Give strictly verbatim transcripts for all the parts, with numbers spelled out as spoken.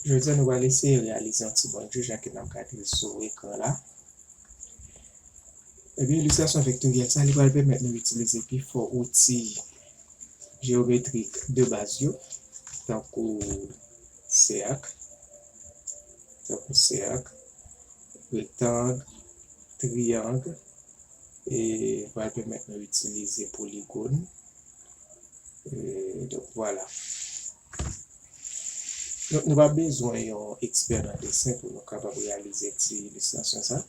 Jodi a, nou pral eseye reyalize yon ti bann jwe, jan ke n ap gade l sou ekran la. Ebyen, ilistrasyon vektoryèl sa, li pral pèmèt nou itilize pifò outi jeyometrik de baz yo, tankou sèk, tankou sèk, rektang, triyang, e pral pèmèt nou itilize poligòn. E, donk, vwala. Donk, nou pa bezwen yon ekspè nan desen pou nou kapab reyalize ti ilistrasyon sa.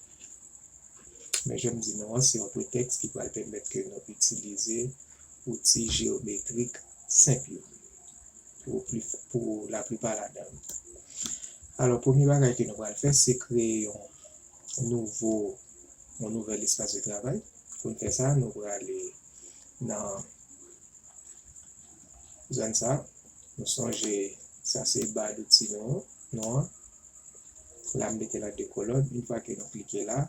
Men jan m di nou an, se yon pretèks ki pral pèmèt ke nou itilize outi jeyometrik senp yo pou pli, pou laplipa ladan yo. Alò, premye bagay ke nou pral fè, se kreye yon nouvo, yon nouvèl espas de travay. Pou n fè sa, nou prale nan zòn sa. Nou sonje, sa se ba douti nou, nou an. La, m mete l an de kolòn. Yon fwa ke nou klike la,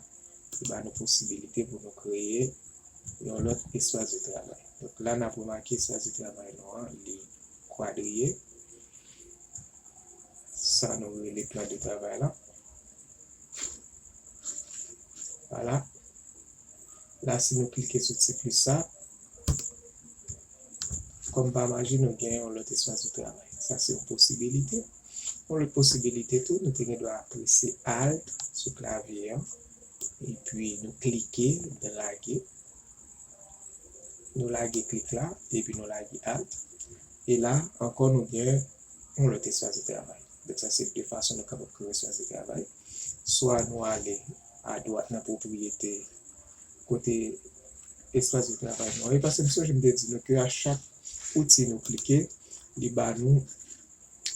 li ba nou posibilite pou nou kreye yon lòt espas de travay. Donk, la, n ap remake espas de travay nou an, li kwadriye. Sa nou rele plan de travay la. Vwala. La, si nou klike sou ti plis sa, kòm pa maji, nou gen yon lòt espas de travay. Sa se yon posibilite. Yon lòt posibilite tou, nou te gen dwa prese Alt sou klavye an, epi nou klike, drage. Nou lage klik la, epi nou lage Alt. E la, ankò, nou gen yon lòt espas de travay. Donk, sa se de fason nou kapab kreye espas de travay. Swa nou ale adwat nan pwopriyete kote espas de travay nou an ye, paske m sonje m te di nou ke a chak outi nou klike, li ba nou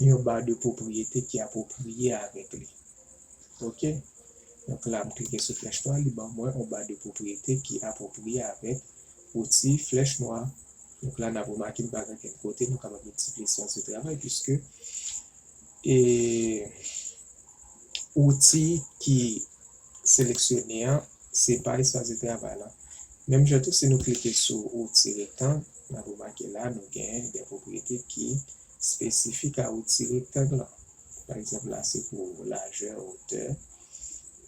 yon ba de pwopriyete ki apwopriye avèk li. Oke? Donk la, m klike sou flèch nwa, li ban mwen yon ba de pwopriyete ki apwopriye avèk outi flèch nwa. Donk la, n ap remake m pa gen kenn kote nou kapab miltipliye espas de travay, piske e, outi ki seleksyone an, se pa espas de travay la. Menm jan tou, si nou klike sou outi rektang, n ap remake la, nou gen de pwopriyete ki espesifik a outi rektang lan. Pa egzanp, la, se pou lajè, wotè,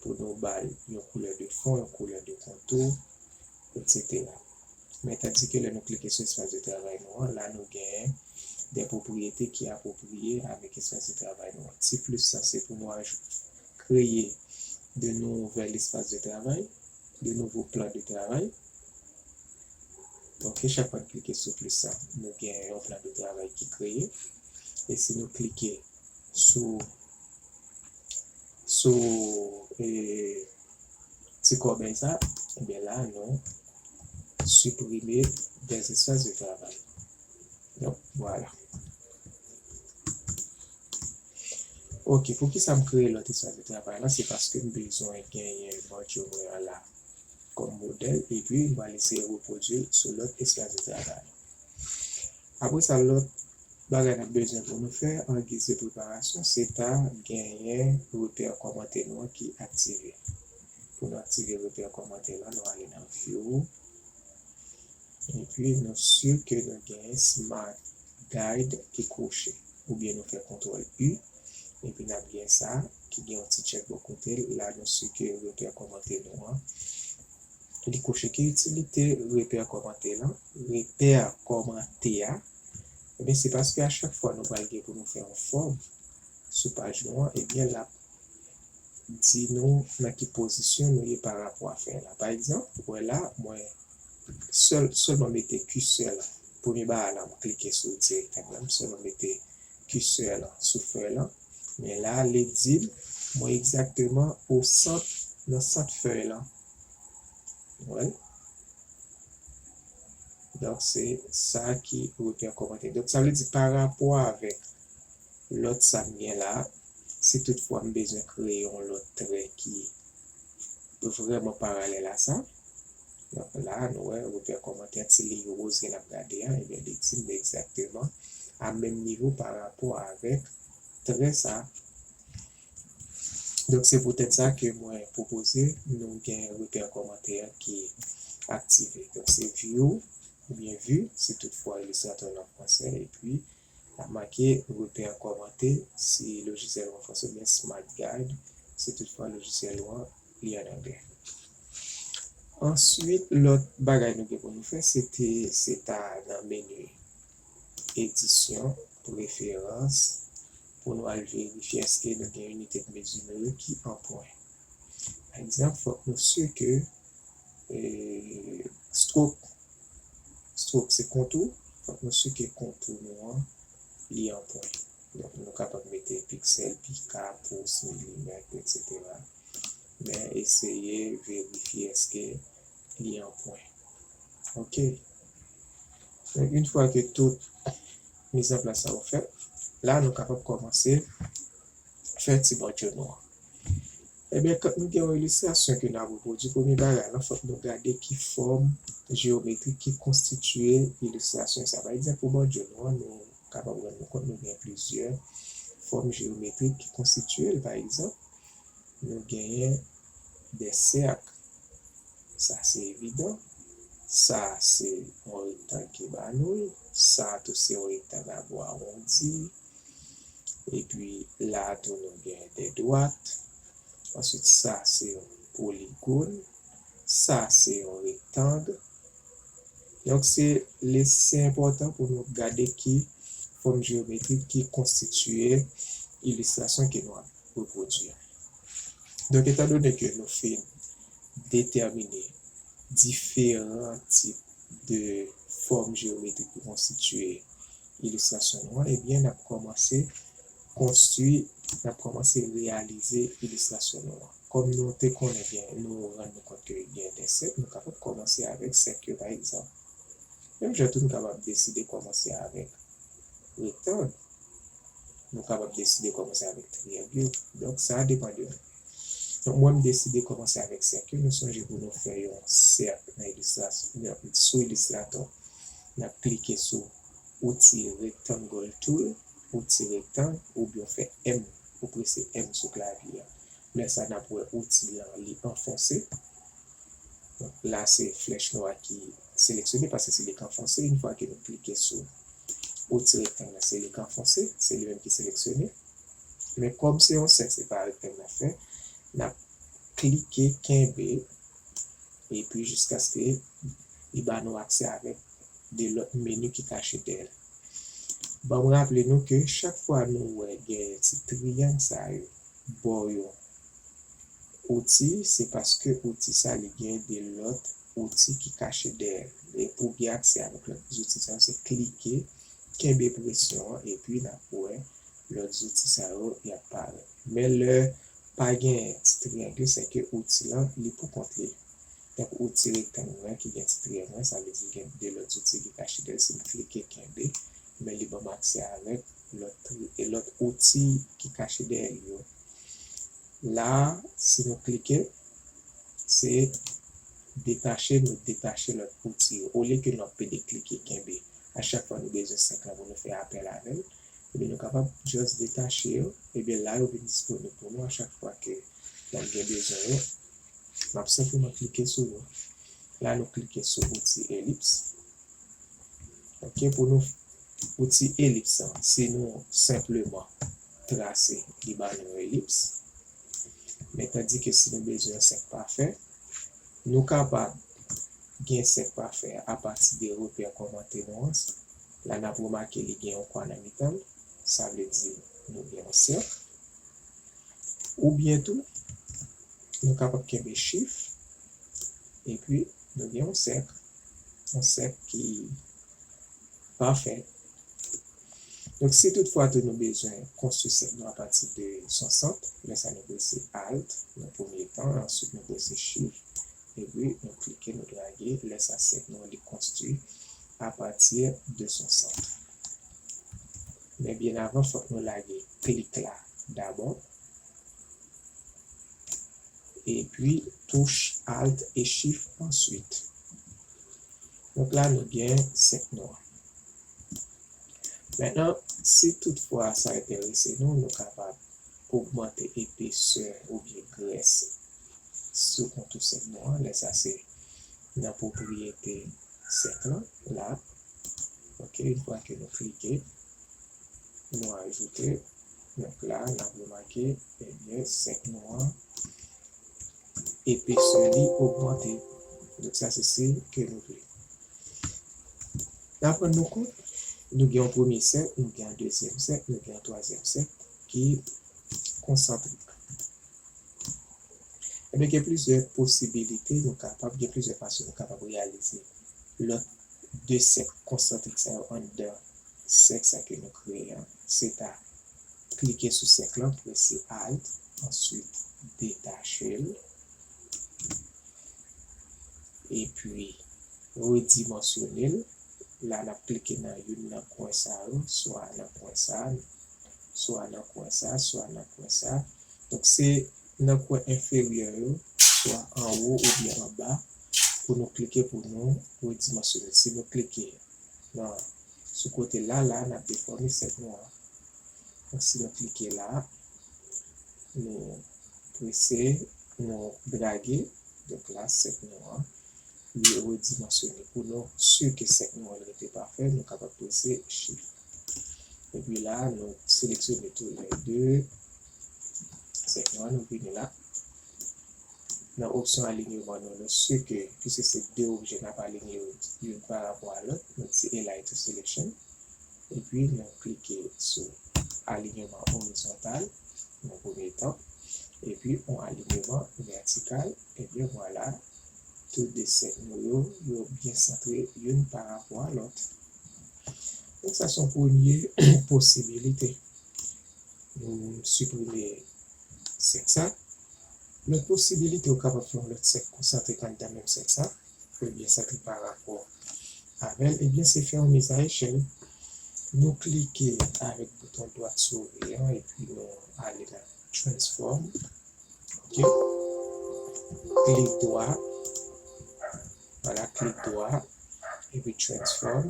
pou nou ba l yon koulè de fon, yon koulè de kontou, etsetera. Men tandike lè nou klike sou espas de travay nou an, la nou genyen de pwopriyete ki apwopriye avèk espas de travay nou an. Ti plis sa, se pou nou aj-, kreye de nouvèl espas de travay, de nouvo plan de travay. Donk, chak fwa n klike sou plis sa, nou gen yon plan de travay ki kreye. E si nou klike sou, sou, e, ti kòbèy sa, ebyen la, nou siprime des espaces de travail. Donk, vwala. Oke, poukisa m kreye lòt espas de travay la? Se paske m bezwen genyen module mwen an la kòm modèl, epi m pral eseye repwodui l sou lòt espas de travay. Apre sa, lòt bagay n ap bezwen pou nou fè an giz de preparasyon, se ta genyen repè kòmante nou an ki aktive. Pou nou aktive repè kòmante la, nou ale nan View. Epi nou si ke nou genyen Smart Guide ki kwoche. Oubyen nou fè kontwòl U, epi n ap gen sa ki gen yon ti tchèk bò kote l. La nou si ke repè kòmante nou an, li kwoche. Ki itilite repè kòmante lan? Repè kòmante a, ebyen, se paske a chak fwa nou pral gen pou nou fè yon fòm sou paj nou an, ebyen, l ap di nou nan ki pozisyon nou ye pa rapò a fèy la. Pa egzanp, ou wè la, mwen sèl, sèlman mete kisè lan. Premye bagay la, m klike sou ti rektang lan, m sèlman mete kisè lan sou fèy lan. Men la, li di m mwen egzakteman o sant, nan sant fèy lan. Ou wè? Donk, se sa ki repè kòmante. Donk, sa vle di, pa rapò avèk lòt sa m gen la, si toutfwa m bezwen kreye yon lòt trè ki vrèman paralèl a sa, donk, la, nou wè, repè kòmante a, ti liy woz ke n ap gade a, ebyen, li di m egzakteman a menm nivo pa rapò avèk trè sa. Donk, se poutèt sa ke mwen pwopoze nou gen repè kòmante a ki aktive. Donk, se view oubyen vue, si toutfwa Illustrator lan fransè, epi L ap make repè kòmante si lojisyèl ou an fransè oubyen Smart Guide si toutfwa lojisyèl ou an li an anglè. Answit, lòt bagay nou gen pou nou fè, se te, se ta nan meni edisyon, preferans, pou nou al verifye èske nou gen inite de mezi nou yo ki an pwen. Pa egzanp, fòk nou si ke, e, strok, strok se kontou, fòk nou si ke kontou nou an, li an pwen. Donk, nou kapab mete piksèl, pika, pous, milimèt, etsetera. Men eseye verifye èske li an pwen. Oke. Donk, yon fwa ke tout mizanplas sa yo fèt, la nou kapab kòmanse fè ti bòdyo nou an. Ebyen, kan nou gen yon ilistrasyon ke n ap repwodui, premye bagay la, fòk nou gade ki fòm jeyometrik ki konstitye ilistrasyon sa. Pa egzanp, pou bòdyo nou an, nou kapab rann nou kont nou gen plizyè fòm jeyometrik ki konstitye l. Pa egzanp, nou genyen de sèk. Sa se evidan. Sa se yon rektang ki ba nou l. Sa tou se yon rektang a bò awondi. Epi la tou nou gen de dwat. Answit, sa se yon poligòn. Sa se yon rektang. Donk, se, se enpòtan pou nou gade ki fòm jeyometrik ki konstitye ilistrasyon ke nou ap repwodui a. Donk, etandone ke nou fin detèmine diferan tip de fòm jeyometrik ki konstitye ilistrasyon nou an, ebyen, n ap kòmanse konstwi, n ap kòmanse reyalize ilistrasyon nou an. Kòm nou te konnen gen, nou rann nou kont ke gen de sèk, nou kapab kòmanse avèk sèk yo, pa egzanp. Menm jan tou, nou kapab deside kòmanse avèk rektang. Nou kapab deside kòmanse avèk triyang yo. Donk, sa a depann de nou. Donk, mwen, m deside kòmanse avèk sèk yo. Nou sonje pou nou fè yon sèk nan ilistra-, nan, sou Illustrator, n ap klike sou outi Rectangle Tool, outi rektang, oubyen w fè M, ou prese M sou klavye a. Lè sa a, n ap wè outi lan, li anfonse. Donk, la, se flèch nwa ki seleksyone, paske se li k anfonse. Yon fwa ke nou klike sou outi rektang lan, se li k anfonse, se li menm ki seleksyone. Men kòm se yon sèk, se pa rektang n ap fè, n ap klike, kenbe, epi jiskaske li ba nou aksè avèk de lòt meni ki kache dèyè l. Ban m raple nou ke chak fwa nou wè gen ti triyang sa yo bò yo outi, se paske outi sa li gen de lòt outi ki kache dèyè l. E pou gen aksè avèk lòt zouti sa yo, se klike, kenbe presyon an, epi n ap wè lòt zouti sa yo, y ap parèt. Men lè pa gen ti triyang yo, se ke outi lan, li pou kont li. Tankou outi rektang lan ki gen ti triyang lan, sa vle di gen de lòt zouti ki kache dèyè l. Si m klike kenbe, men li ban m aksè avèk lòt tri-, e lòt outi ki kache dèyè l yo. La, si nou klike, se detache, nou detache lòt outi yo. Olye ke nou ap pede klike kenbe a chak fwa nou bezwen sèk lan pou nou fè apèl avè l, ebyen nou kapab just detache yo. Ebyen la yo vin disponib pou nou a chak fwa ke n ap gen bezwen yo. N ap senpleman klike sou yo. La nou klike sou outi elips. Oke, pou nou, outi elips lan, si nou senpleman trase, li ba nou yon elips. Men tandike si nou bezwen yon sèk pafè, nou kapab gen sèk pafè a pati de repè kòmante nou an. La n ap remake li gen yon kwa nan mitan l, sa vle di nou gen yon sèk. Oubyen tou, nou kapab kenbe Shift, epi nou gen yon sèk, yon sèk ki pafè. Donk, si toutfwa tou nou bezwen konstwi sèk nou apati de son sant, lè sa nou prese Alt nan premye tan, answit nou prese Shift, epi nou klike, nou drage, lè sa sèk nou an li konstwi apati de son sant. Men byen avan, fòk nou lage klik la dabò. Epi touch Alt e Shift answit. Donk la, nou gen sèk nou an. Mentnan, si toutfwa sa enterese nou, nou kapab ogmante epesè oubyen grès sou kontou sèk nou an. Lè sa, se nan pwopriyete sèk lan, la. Oke, yon fwa ke nou klike, nou ajoute. Donk la, n ap remake, ebyen, sèk nou an, epesè li ogmante. Donk sa se siy ke nou vle. N ap rann nou kont, nou gen yon premye sèk, nou gen yon dezyèm sèk, nou gen yon twazyèm sèk ki konsantrik. Ebyen, gen plizyè posibilite nou kapab, gen plizyè fason nou kapab reyalize lòt de sèk konsantrik sa yo anndan sèk sa ke nou kreye an. Se ta klike sou sèk lan, prese Alt, answit detache l, epi redimansyone l. La, n ap klike nan youn nan kwen sa yo, swa nan kwen sa, swa nan kwen sa, swa nan kwen sa. Donk, se nan kwen enferyè yo, swa anwo oubyen anba, pou nou klike pou nou redimansyone. Si nou klike nan, sou kote la, la, n ap defòme sèk nou an. Donk, si nou klike la, nou prese, nou drage. Donk la, sèk nou an, li redimansyone. Pou nou si ke sèk nou an rete pafè, nou kapab prese Shift. Epi la, nou seleksyone tou lè de sèk nou an, nou vini la. Nan opsyon alinyeman, nou, nou si ke, piske se de objè n ap alinye yo youn pa rapò a lòt, nou di Align to Selection. Epi nou klike sou alinyeman orizontal, nan premye tan, epi yon alinyeman vètikal, ebyen vwala, tout de sèk nou yo, yo byen santre youn pa rapò a lòt. Donk sa se yon premye posibilite. Nou siprime sèk sa. Lòt posibilite, ou kapab fè yon lòt sèk konsantrik anndan menm sèk sa, ebyen santre pa rapò avè l, ebyen se fè yon miz a echèl. Nou klike avèk bouton dwat sourit an, epi nou ale nan Transform. Ok. Klik dwa. Vwala, klik dwa. Epi Transform.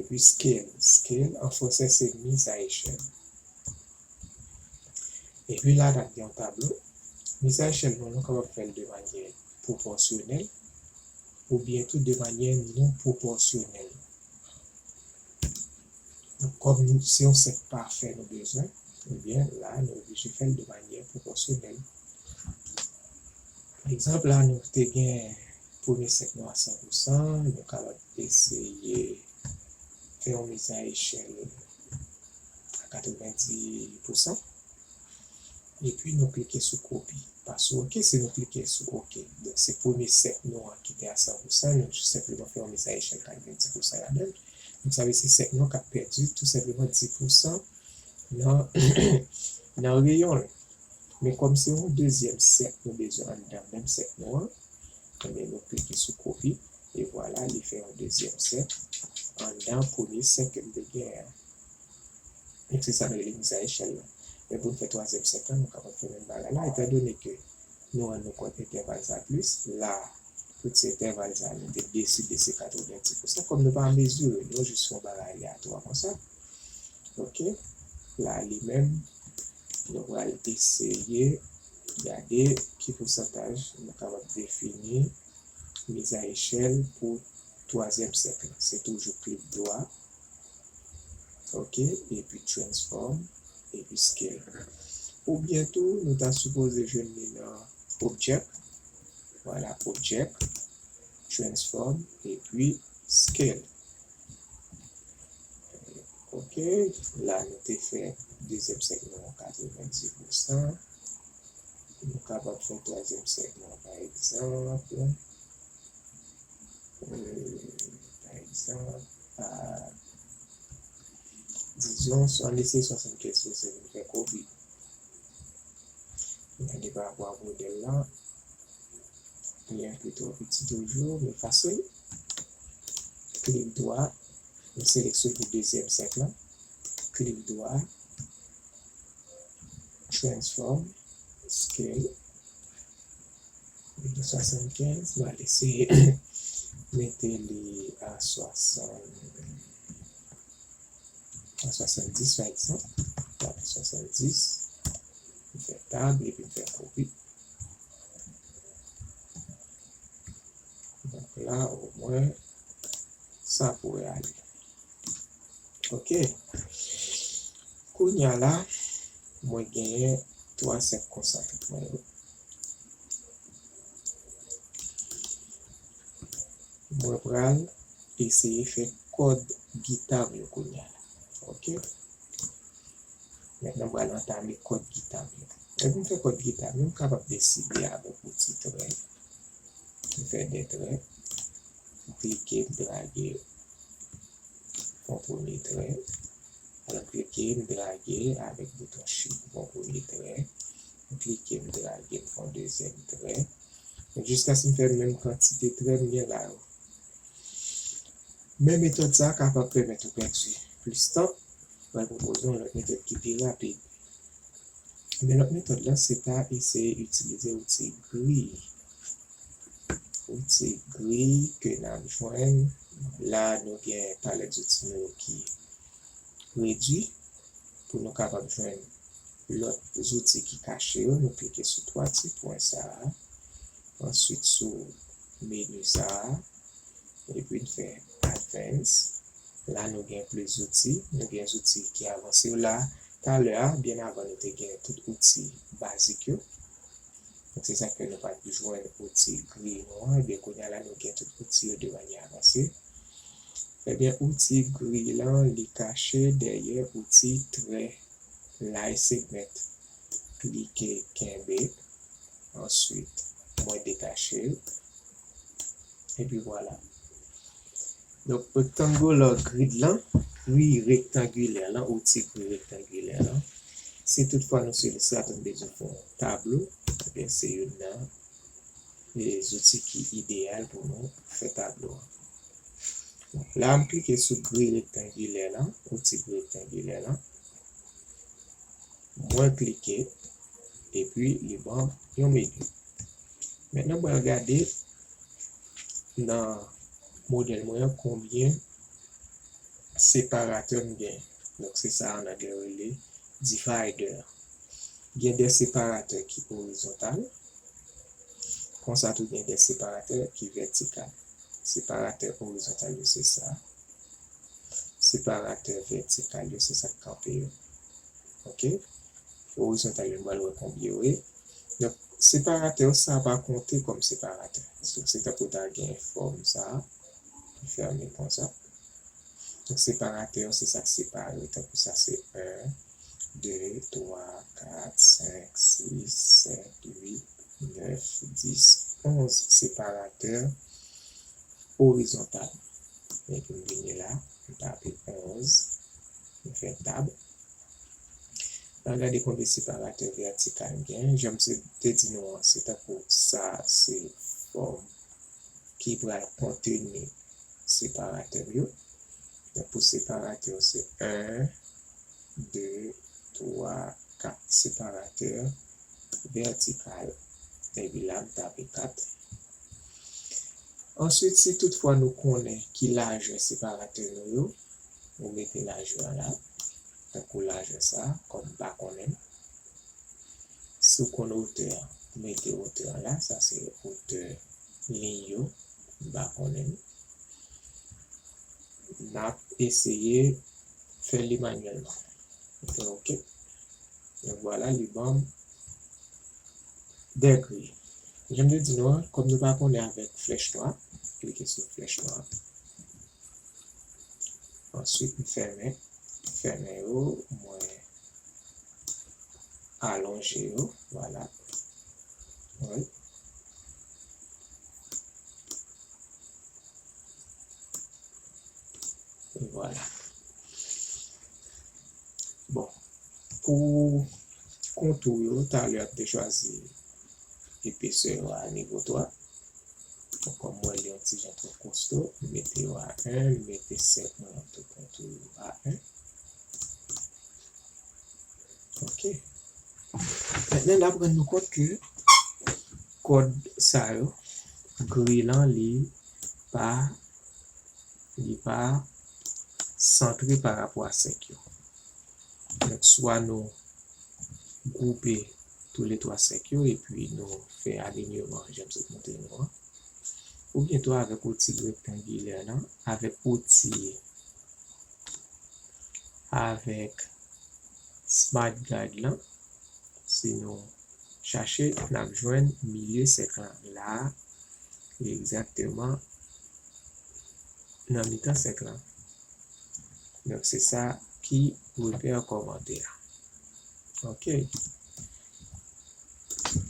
Epi Scale. Scale, an fransè, se miz a echèl. Epi la, n ap gen yon tablo. Miz a echèl nou, nou kapab fè l de manyè pwopòsyonèl oubyen tou de manyè non pwopòsyonèl. Donk, kòm nou, se yon sèk pafè nou bezwen, ebyen, la, nou oblije fè l de manyè pwopòsyonèl. Pa egzanp, la, nou te gen premye sèk nou a san pou san, nou kapab eseye fè yon miz a echèl a katrevenndis pou san. Epi nou klike sou kopi. Pa sou oke, si nou klike sou oke. Donk, se premye sèk nou an ki te a san pou san, nou tou senpleman fè yon miz a echèl katrevenndis pou san ladan l. Donk, sa vle di sèk nou an k ap pèdi tou senpleman dis pou san nan, nan reyon l. Men kòm se yon dezyèm sèk nou bezwen anndan menm sèk nou an, ebyen, nou klike sou kopi, e vwala, li fè yon dezyèm sèk anndan premye sèk ke m te genyen an. Donk, se sa nou rele miz a echèl la. Men pou n fè twazyèm sèk la, nou kapab fè menm bagay la, etandone ke nou rann nou kont entèval sa plis, la, pou ti entèval sa, nou te deside se katrevenndis pou san. Kòm nou pa mezire, nou jis fè yon bagay aleyatwa konsa. Ok? La, li menm, nou pral eseye gade ki pousantaj nou kapab defini miz a echèl pou twazyèm sèk la. Se toujou klik dwa, ok, epi Transform, epi Scale. Oubyen tou, nou ta sipoze jwenn li nan Object. Vwala, Object, Transform, epi Scale. Ok, la nou te fè dezyèm sèk nou an katrevenndis pou san. Nou kapab fè twazyèm sèk nou an, pa egzanp. Euh, pa egzanp, a, dizon, ann eseye swasannkenz pou san, vin fè kopi. Gade pa rapò a modèl la. Li enpe twò piti toujou, men fasil. Klik dwa, nou seleksyone dezyèm sèk la. Klik dwa, Transform, Scale. Li gen swasannkenz, m al eseye mete li a swasann, a swasanndis, pa egzanp. Tape swasanndis, m fè tab, epi m fè kopi. Donk la, omwen, sa pou ale. Ok. Kounye a la, mwen genyen twa sèk konsantrik mwen yo. Mwen pral eseye fè kòd gita m yo kounye a la. Oke? Mentnan, m pral antame kòd gita m yo. Lè m fè kòd gita m yo, m kapab deside avèk outi trè. M fè de trè. M klike, m drage yon premye trè. Alò, m klike, m drage avèk bouton Shift, m fè yon premye trè. M klike, m drage, m fè yon dezyèm trè. Donk, jiskaske m fè menm kantite trè m gen la yo. Men metòd sa a kapab pèmèt ou pèdi plis tan. Mwen pral pwopoze yon lòt metòd ki pi rapid. Men lòt metòd la, se ta eseye itilize outi griy. Outi griy ke n ap jwenn la, nou gen palèt zouti nou yo ki redui. Pou nou kapab jwenn lòt zouti ki kache yo, nou klike sou twa ti pwen sa a, answit sou meni sa a, epi n fè Advance. La, nou gen plis zouti, nou gen zouti ki avanse yo la. Talè a, byen avan, nou te gen tout outi bazik yo. Donk, se sa k fè nou pa t jwenn outi griy nou an. Ebyen, kounye a la, nou gen tout outi yo de manyè avanse. Ebyen, outi griy lan, li kache dèyè outi trè, line segment. Klike, kenbe. Answit, mwen detache l. Epi vwala. Donk, rectangular grid lan, gri rektangilè lan, outi gri rektangilè lan, si toutfwa nou sezi sa, nou bezwen fè yon tablo, ebyen, se youn nan, e, zouti ki ideyal pou nou fè tablo an. Donk, la, m klike sou gri rektangilè lan, outi gri rektangilè lan. Mwen klike, epi li ban m yon meni. Mentnan, m pral gade nan modèl mwen an konbyen separatè m gen. Donk, se sa an anglè yo rele divider. Gen de separatè ki orizontal, konsa tou gen de separatè ki vètikal. Separatè orizontal yo se sa. Separatè vètikal yo se sa k kanpe yo. Oke? Orizontal yo, nou pral wè konbyen yo ye. Donk, separatè yo sa pa konte kòm separatè. Donk, se tankou ta gen fòm sa a. Fèmen konsa. Donk, separatè yo se sa k separe. Tankou sa se en, de, twa, kat, senk, sis, sèt, uit, nèf, dis, onz separatè orizontal. Epi m vini la, m tape onz, m fè tab. N a gade konbyen separatè vètikal m gen. Jan m se, te di nou an, se tankou sa, se fòm ki pral konteni separatè m yo. Donk, pou separatè yo, se en, de, twa, kat separatè vètikal. Epi la, m tape kat. Answit, si toutfwa nou konnen ki lajè separatè nou yo, nou mete lajè a la, tankou lajè sa a, kòm m pa konnen l. Si w konn otè a, ou mete otè a la, sa se otè liy yo, m pa konnen l. N ap eseye fè li manyèlman. M fè oke. Donk, vwala, li ban m de gri. Jan m te di nou an, kòm nou pa konnen avèk flèch nwa, klike sou flèch nwa. Answit, m fèmen. M fèmen yo, mwen alonje yo, vwala. Wi. E vwala. Bon, pou kontou yo, talè a m te chwazi epesè yo a nivo twa. Bon, kòm mwen li yon ti jan twò kosto, m mete yo a en, m mete sèt mwen an tou kontou yo a en. Oke. Mentnan, n ap rann nou kont ke kòd sa yo, gri lan, li pa, li pa santre pa rapò a sèk yo. Donk, swa nou gwoupe toulètwa sèk yo, epi nou fè alinyeman jan m sot montre nou an. Oubyen tou avèk outi rektangilè lan, avèk outi, avèk Smart Guide lan, si nou chache, n ap jwenn milye sèk lan la, egzakteman nan mitan sèk lan. Donk, se sa ki repè kòmantè a. Ok.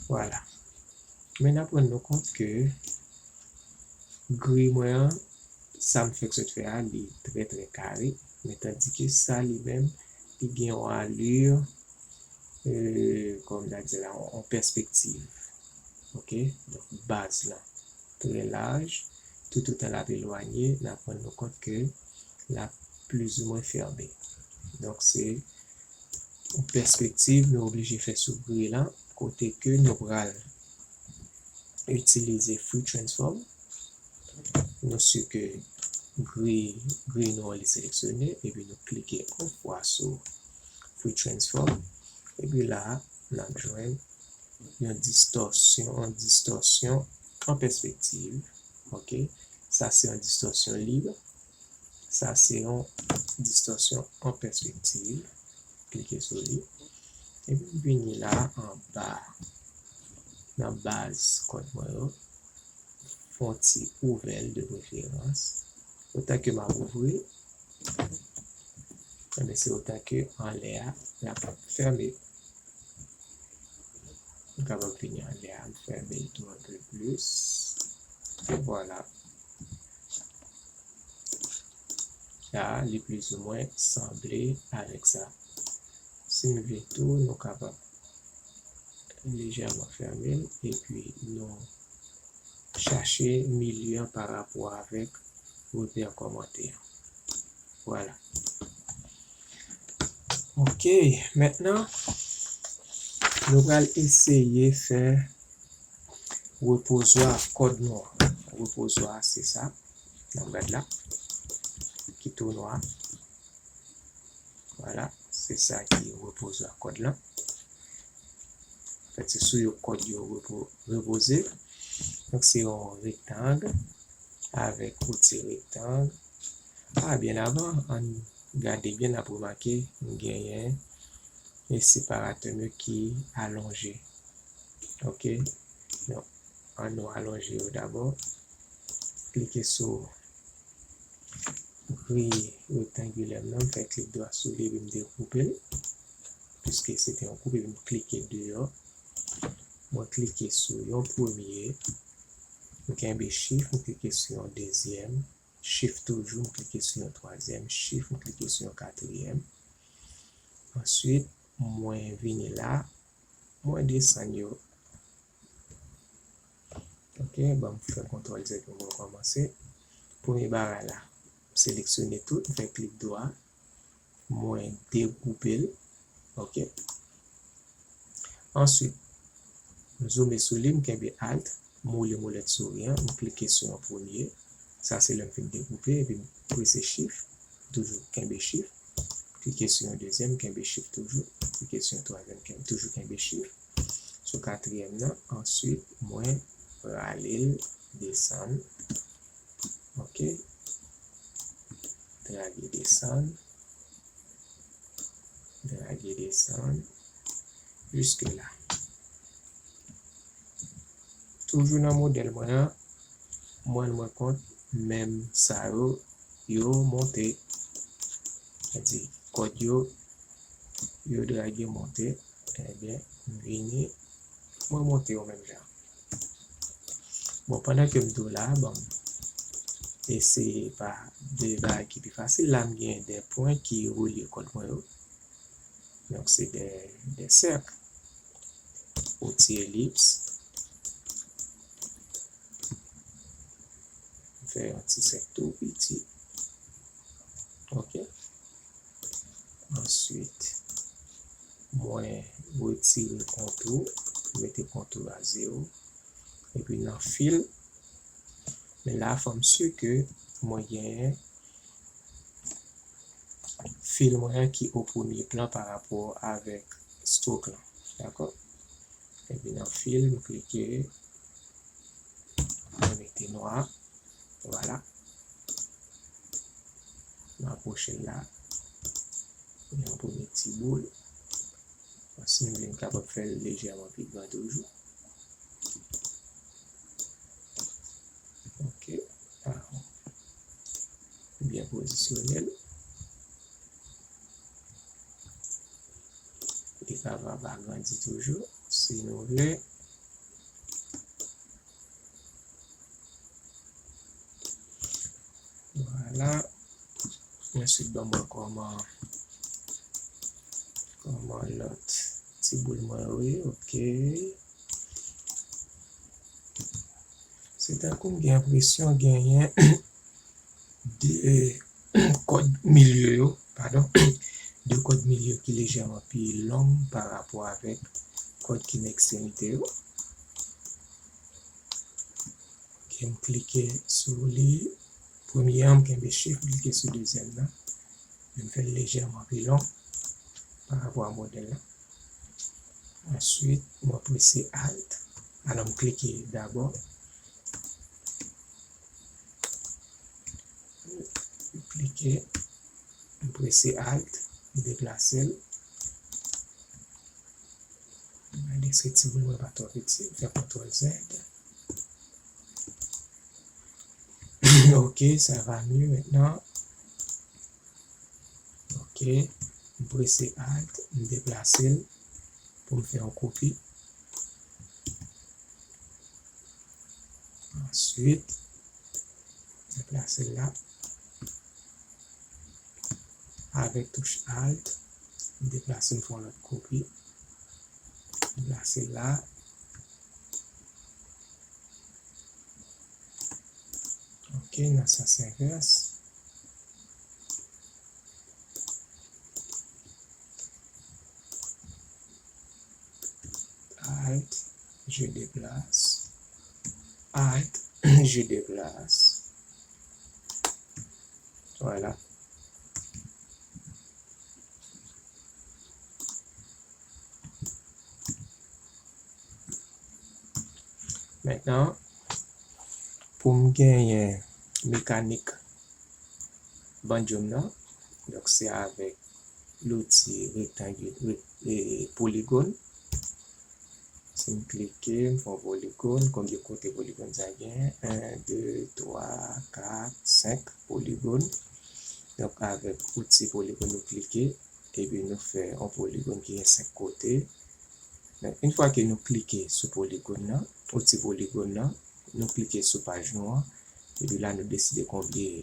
Vwala. Men n ap rann nou kont ke gri mwen an, sa m fèk sot fè a, li trè, trè kare. Men tandike sa li menm, li gen yon ali, euh, kòm n a di la, yon, yon pèspektiv. Ok? Donk, baz lan trè laj. Toutotan l ap elwanye, n ap rann nou kont ke l ap plizoumwen fèmen. Donk, se yon pèspektiv nou oblije fè sou gri lan, kote ke nou pral itilize Free Transform. Nou si ke gri, gri nou an li seleksyone, epi nou klike yon fwa sou Free Transform. Epi la, n ap jwenn yon distòsyon, yon distòsyon an pèspektiv. Ok? Sa se yon distòsyon lib. Sa se yon distòsyon an pèspektiv. Klike sou li. Epi m vini la anba, nan baz kòd mwen yo. Fè yon ti ouvè l de preferans. Otan ke m ap ouvri, enben, se otan ke anlè a, l ap fèmen. M kapab vini anlè a, m fèmen l tou yon pe plis. E vwala. La, li plizoumwen sanble avèk sa. Si n vle tou, nou kapab lejèman fèmen l, epi nou chache milye an pa rapò avèk repè kòmantè an. Vwala. Ok, mentnan, nou pral eseye fè repozwa kòd nou an. Repozwa, se sa. N ap gad la. Ki tou nwa. Vwala, se sa ki repozwa kòd lan. Anfèt, se sou yo kòd yo repo-, repoze. Donk, se yon rektang avèk outi rektang. A, byen avan, ann gade byen, n ap remake, m genyen e separatè m yo ki alonje. Ok? Donk, ann nou alonje yo dabò. Klike sou gri rektangilè m nan, m fè klik dwa sou li, epi m degoupe l. Piske se te yon koup, epi m klike deyò. Mwen klike sou yon premye, m kenbe Shift, m klike sou yon dezyèm, Shift toujou, m klike sou yon twazyèm, Shift, m klike sou yon katriyèm. Answit, mwen vini la, mwen desann yo. Ok, ban m fè kontwòl Z pou mwen kòmanse. Premye bagay la, m seleksyone tout, m fè klik dwa, mwen degoupe l. Ok. Answit, m zoome sou li, m kenbe Alt, m woule molèt souri an, m klike sou yon premye. Sa se lè m fin degoupe, epi m prese Shift, toujou kenbe Shift. Klike sou yon dezyèm, kenbe Shift toujou. Klike sou yon twazyèm, kenbe, toujou kenbe Shift. Sou katriyèm nan, answit, mwen rale l desann. Ok. Drage desann. Drage desann. Jiske la. Toujou nan modèl mwen an, mwen rann mwen kont menm sa yo, yo monte. Sa di, kòd yo, yo drage monte. Ebyen, m vini, mwen monte yo menm jan. Bon, pandan ke m tou la, bon, eseye pa de bagay ki pi fasil. La, m gen de pwen ki relye kòd mwen yo. Donk, se de, de sèk. Outi elips. M fè yon ti sèk tou piti. Ok. Answit, mwen retire kontou, mete kontou a zewo. Epi nan fil, men la, fò m si ke mwen genyen fil mwen an ki o premye plan pa rapò avèk stroke lan. Dakò? Epi nan fil, m klike, mwen mete nwa. Vwala. M apwoche l la. Yon premye ti boul. Si nou vle, n kapab fè l lejèman pi gran toujou. Ok. Byen pozisyone l. Li kapab agrandi toujou, si nou vle. Vwala. Answit, ban mwen kòman, kòman lòt ti boul mwen yo ye. Ok. Se tankou m gen enpresyon genyen de kòd milye yo, padon, de kòd milye ki lejèman pi long pa rapò avèk kòd ki nan ekstremite yo. Ok, m klike sou li. Premye an, m kenbe Shift, m klike sou dezyèm nan. M fè l lejèman pi long pa rapò a modèl la. Answit, mwen prese Alt. Alò, m klike dabò. M klike, m prese Alt, m deplase l. Gade si ti boul mwen pa twò piti, m fè kontwòl Z. Ok, ça va mieux maintenant. Ok, m prese Alt, m deplase l pou m fè yon kopi. Answit, deplase l la. Avèk touch Alt, m deplase, m fè yon lòt kopi. Deplase l la. Ok, nan sans envès. Alt, je déplace. Alt, je déplace. Vwala. Mentnan, pou m genyen mekanik banjo m nan, donk se avèk louti rektangil, rek-, e, poligòn. Si m klike, m fè yon poligòn, konbyen kote poligòn sa gen? En, de, twa, kat, senk poligòn. Donk, avèk outi poligòn, nou klike, epi nou fè yon poligòn ki gen senk kote. Donk, yon fwa ke nou klike sou poligòn nan, outi poligòn nan, nou klike sou paj nou an, epi la, nou deside konbyen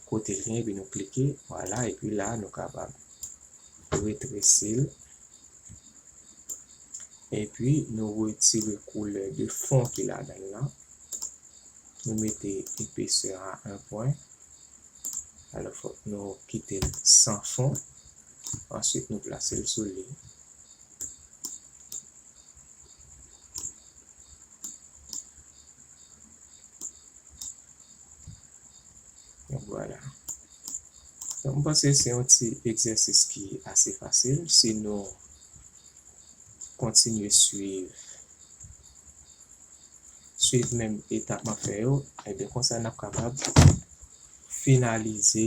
kote l gen, epi nou klike, vwala, epi la, nou kapab retresi l. Epi, nou retire koulè de fon ki ladan l lan. Nou mete epesè a en pwen. Alò, fòk nou kite l san fon. Answit, nou plase l sou li. Donk, vwala. Donk, m panse se yon ti egzèsis ki ase fasil. Si nou kontinye swiv, swiv menm etap m ap fè yo, ebyen, konsa n ap kapab finalize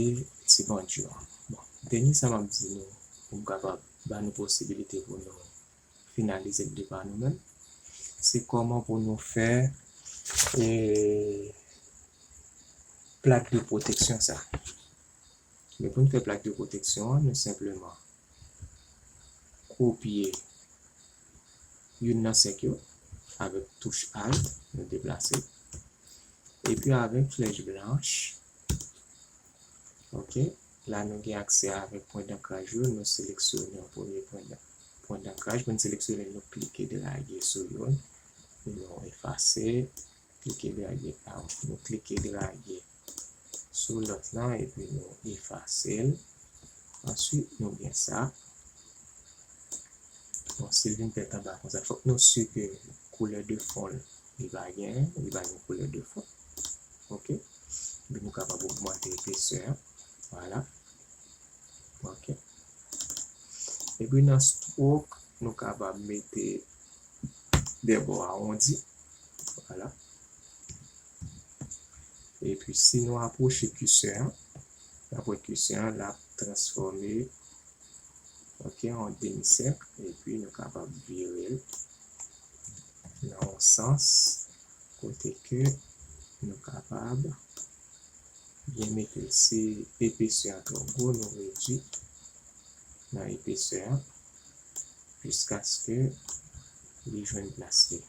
ti banjo an. Bon, dènye sa m ap di nou, pou m kapab ba nou posibilite pou nou finalize l de pa nou menm, se kòman pou nou fè, e, plak de pwoteksyon sa. Men pou n fè plak de pwoteksyon an, nou senpleman kopye youn nan senk yo avèk touch Alt, nou deplase. Epi avèk flèch blanch, ok, la nou gen aksè avèk pwen dankraj yo, nou seleksyone yon premye pwen dan-, pwen dankraj. Pou n seleksyone l, nou klike drage sou youn, nou efase, klike drage, a, nou klike drage sou lòt lan, epi nou efase l. Answit, nou gen sa. Bon, si l vin tèt anba konsa, fòk nou si ke koulè de fon l, li pa gen, li pa gen koulè de fon. Ok? Epi nou kapab ogmante epesè a. Vwala. Ok. Epi nan stroke, nou kapab mete de bò awondi. Vwala. Epi si nou apwoche kisè an, n ap wè kisè an, l ap transfòme Ok, yon demi sèk, epi nou kapab vire l nan yon sans kote ke nou kapab byen mete l. Si epesè a twò gwo, nou redui nan epesè a jiskaske li jwenn plas li.